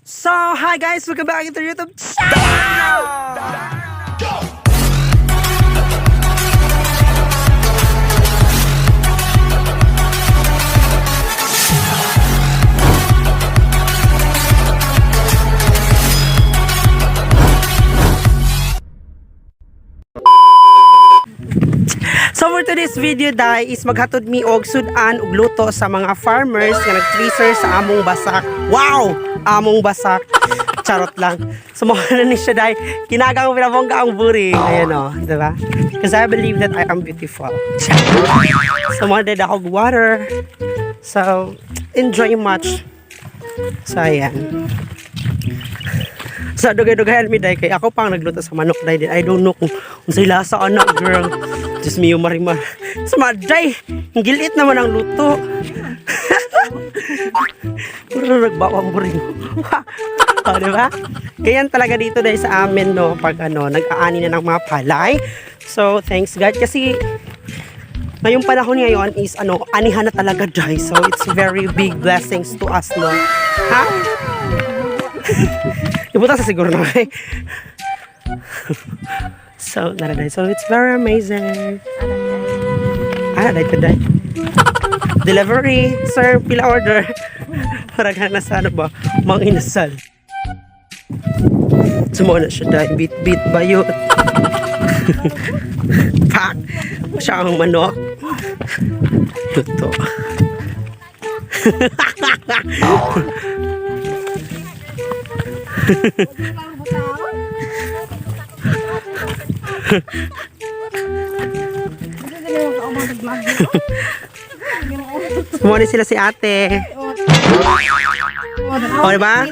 So, hi guys! Welcome back to YouTube channel! So for today's video dai is maghatod mi og sudan og luto sa mga farmers nga nag-freezer sa among basak. Wow! Among basak. Charot lang. So mo na ni siya dai. Kinagang pinabongga ang buring. Ayan o, di ba? Because I believe that I am beautiful. So mo na ako water. So enjoy much. So ayan. Sa dugay-dugayan mi dai kay ako pang nagluto sa manok dai din. I don't know kung unsay lasa ana girl. Diyos mio marimar. Sa maday, gilit naman ang luto. Puro nagbawang buring. O, di ba? Ganyan talaga dito dahil sa amin, no, pag ano, nag-aani na ng mga palay. So, thanks God. Kasi, ngayong panahon ngayon is, ano, anihan na talaga, dahil. So, it's very big blessings to us, no? Ha? Ibuta sa siguro na eh. So, naraday. So, it's very amazing. Ah, day today. Delivery, sir, pila order. Parang na sa ano ba, mang inasal. Sumuha na siya dahil bit bit bayot. Pak! Siya ang manok. Luto. Sumuha na sila si ate. O, di ba?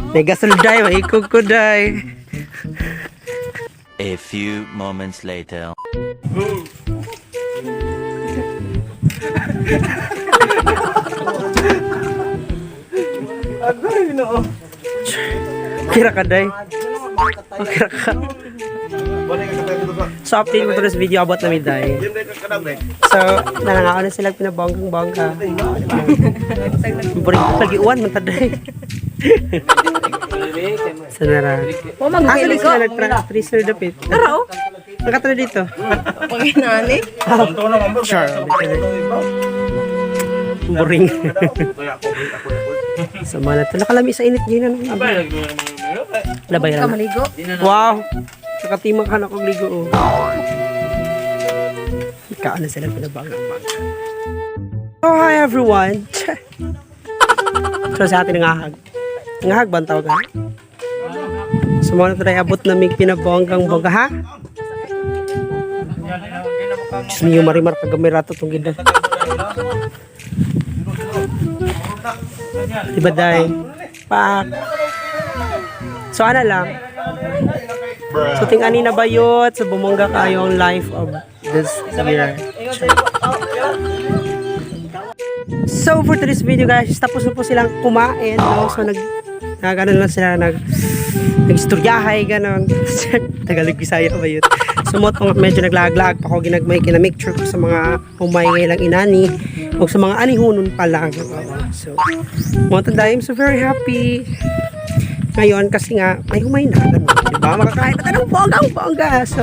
May gasol day, may ikog ko day. A few moments later. Kira ka day. Oh, kira ka. So, update mo to this video about na day. So, nanangako na sila pinabonggang-bongga. Buring lagi uwan man taday. Sa nara. Asa na sila nag-freezer dapit? Tara oh. Nakatara dito. Panginani. Sure. Boring. Sa mga nato. Nakalami sa init yun. Ano? Labay Ka lang. maligo. Wow! Nakatima ka na kong ligo. Oh. Ikaw na sila pinabanggang-bangga. Oh, hi everyone! So sa atin nangahag. Nangahag ba ang tawag ha? So mga na tayo abot na may pinabonggang bongga ha? Diyos mio, marimar kagamirato itong gina. Diba day? Pak! So ano lang? So ting ani na bayot, so bumongga kayo ang life of this year. So for today's video guys, tapos na po silang kumain, no? So nag ano lang sila nag istoryahay ganon. Tagalog Bisaya ba yun? So mo tong medyo naglaglag pa ko ginagmay kinamicture ko sa mga humay lang inani o sa mga anihunon pa lang. Oo. So mo tanda, I'm so very happy. Ngayon kasi nga may humay na ganun, di ba? Makakain na tayo ng bonggang bongga. So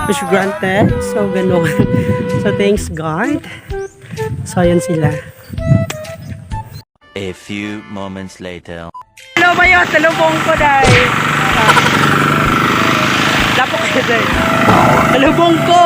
wish granted. So ganun. So thanks God. So ayan sila. A few moments later. Hello ba yun? Salubong ko, day. Lapok kayo, day. Salubong ko!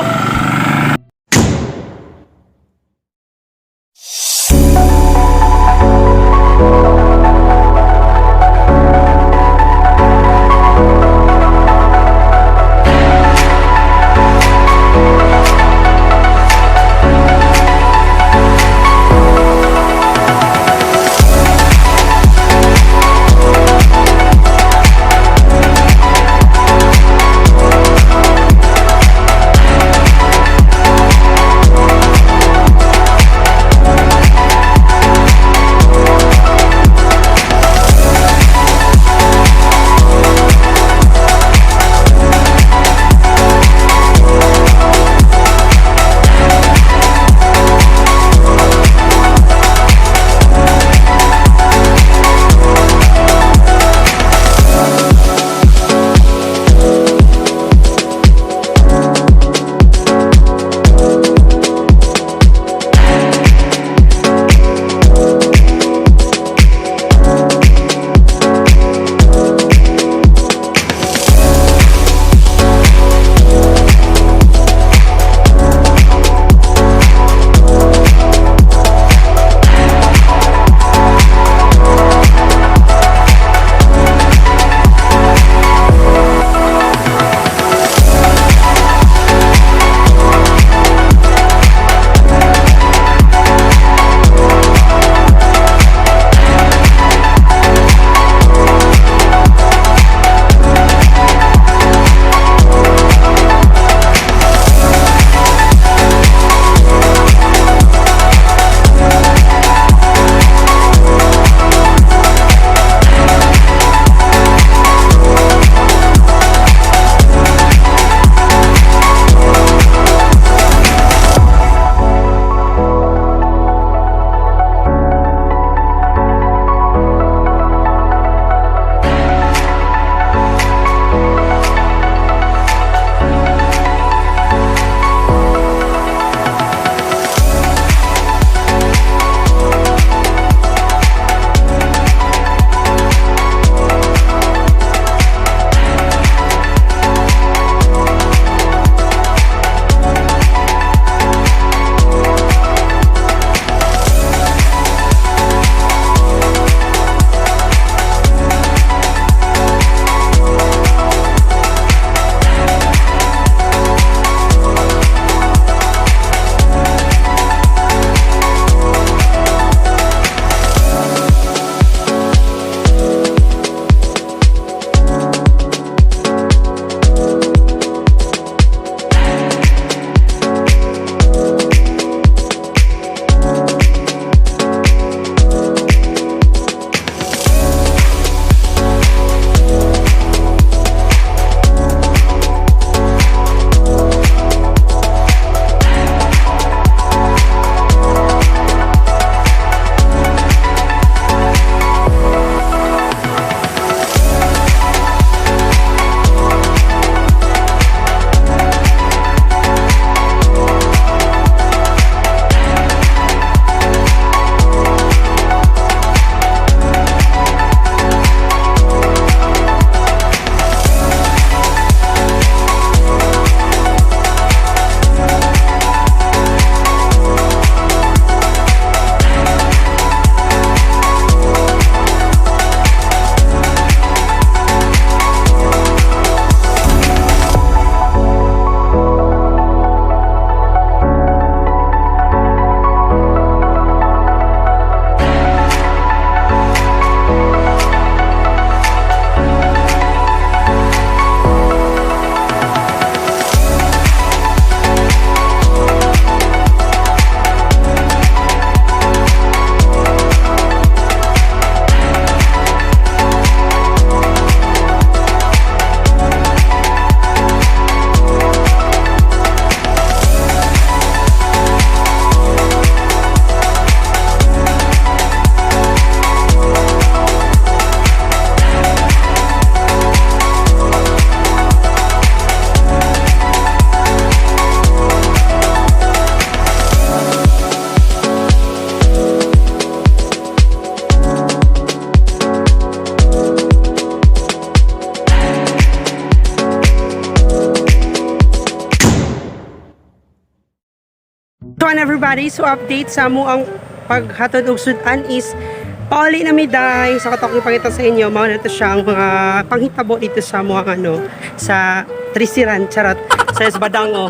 Everybody. So update sa amo ang paghatod og sudan is pauli na mi day. Sa katok ipakita sa inyo, mao na to siya ang mga panghitabo dito sa mo ang ano sa Trisiran, charot. Sa Esbadang oh.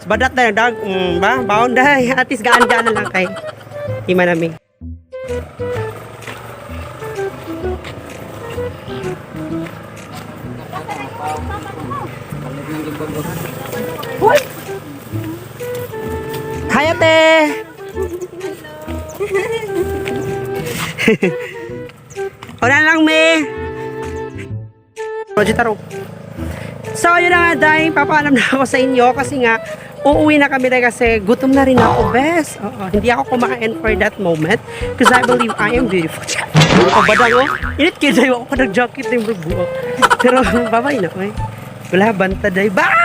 Badat na dag ba baon day at least gaan-gaan na lang kay di man nami. Hoy! Hi, ate! Wala lang, me! Roger Taro. So, yun na nga, Day. Papaalam na ako sa inyo kasi nga, uuwi na kami dahil kasi gutom na rin ako, bes. Oo, hindi ako kumain for that moment because I believe I am beautiful. O, badang, oh. Init kayo, Day. Ako nag-jacket na yung buo. Pero, babay na, oy. Wala, banta, Day. Bye!